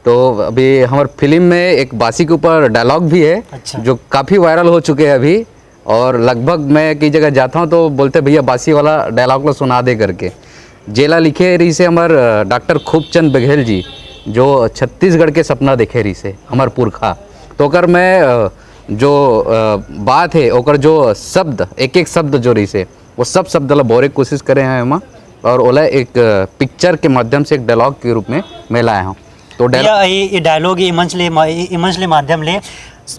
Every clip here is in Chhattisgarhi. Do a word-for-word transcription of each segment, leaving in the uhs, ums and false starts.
तो अभी हमारे फिल्म में एक बासी के ऊपर डायलॉग भी है, अच्छा। जो काफ़ी वायरल हो चुके हैं अभी। और लगभग मैं कई जगह जाता हूँ तो बोलते, "भैया, बासी वाला डायलॉग ला सुना दे," करके। जेला लिखे रहिसे हमर, अ, डॉक्टर खूबचंद बघेल जी, जो छत्तीसगढ़ के सपना देखे रहिसे हमर पुरखा। तो ओकर मैं, अ, जो, अ, बात है, ओकर जो शब्द, एक एक शब्द जो रहिसे, वो सब शब्द ला बोरे के कोशिश करे हैं हम, और ओला एक, अ, पिक्चर के माध्यम से एक डायलॉग के रूप में मैं लाया हूँ। तो डायल- भैया, ये, ये डायलॉग, ये मंच ले मा-, ये, ये मंच ले माध्यम ले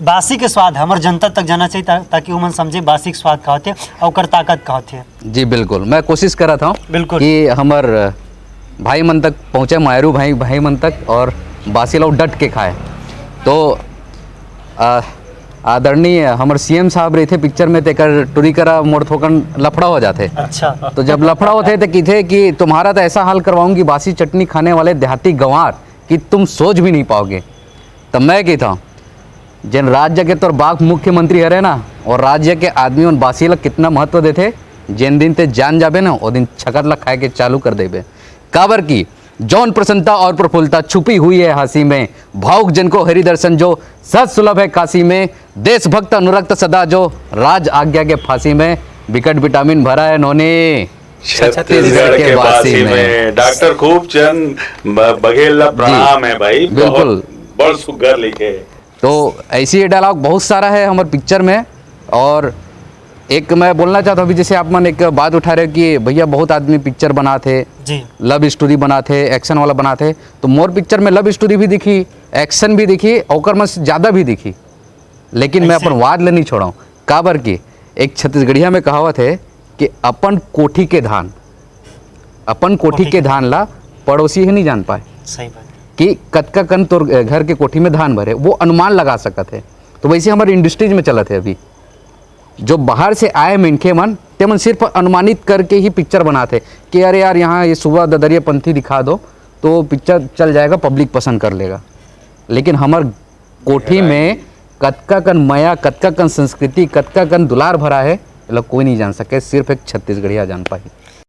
बासी के स्वाद हमर जनता तक जाना चाहिए, ता-, ताकि उमन समझे बासी के स्वाद का होथे और ओकर ताकत का होथे। जी बिल्कुल, मैं कोशिश करत हूँ बिल्कुल। कि हमर भाई मन तक पहुँचे, मायरू भाई, भाई मन तक, और बासी ला डट के खाए। तो, अ, आदरणीय हमर सीएम साहब रहिथे पिक्चर में, तेकर टुरी करा मोर थोकन लफड़ा हो जाथे। अच्छा। तो जब लफड़ा होथे तो किथे कि "तुम्हारा तो ऐसा हाल करवाऊंगी बासी चटनी खाने वाले देहाती गंवार कि तुम सोच भी नहीं पाओगे।" तो मैं कहता हूँ, जेन राज्य के तोर बाप मुख्यमंत्री हरे ना, और राज्य के आदमी उन बासी ला कितना महत्व देथे, जेन दिन ते जान जाबे ना, वो दिन छकत ला खाए के चालू कर देबे। काबर की जौन प्रसन्नता और प्रफुल्लता छुपी हुई है हंसी में, भावुक जन को हरि दर्शन जो सत सुलभ है काशी में, देशभक्त अनुरक्त सदा जो राज आज्ञा के फांसी में, विकट विटामिन भरा है नोनी छत्तीसगढ़ के बासी में। डॉक्टर खूबचंद ब-, बघेल ला जी। प्रणाम है भाई, बिल्कुल। बहुत बड़ सुग्घर लिखे। तो ऐसी ये डायलॉग बहुत सारा है हमारे पिक्चर में। और एक मैं बोलना चाहता हूँ, अभी जैसे आप मन एक बात उठा रहे हो कि भैया बहुत आदमी पिक्चर बनाथे, जी। लव स्टोरी बनाथे, एक्शन वाला बनाथे, तो मोर पिक्चर में लव स्टोरी भी दिखी, एक्शन भी दिखी, ओकर में से ज़्यादा भी दिखी, लेकिन मैं ऐसे? अपन वाद ले नहीं छोड़ाऊँ। काबर की एक छत्तीसगढ़िया में कहावत है कि अपन कोठी के धान, अपन कोठी कोठी के के धान ला पड़ोसी ही नहीं जान पाए। सही बात। कि कतका कन तोर घर के कोठी में धान भरे, वो अनुमान लगा सकत है। तो वैसे हमारे इंडस्ट्रीज में चलत है अभी, जो बाहर से आए मनखे मन, ते मन सिर्फ अनुमानित करके ही पिक्चर बनाथे कि अरे यार, यहाँ ये सुबह ददरिया पंथी दिखा दो, तो पिक्चर चल जाएगा, पब्लिक पसंद कर लेगा। लेकिन हमर कोठी में कतका कन मया, कतका कन संस्कृति, कतका कन दुलार भरा है, एला कोई नहीं जान सके, सिर्फ एक छत्तीसगढ़िया जान पाही।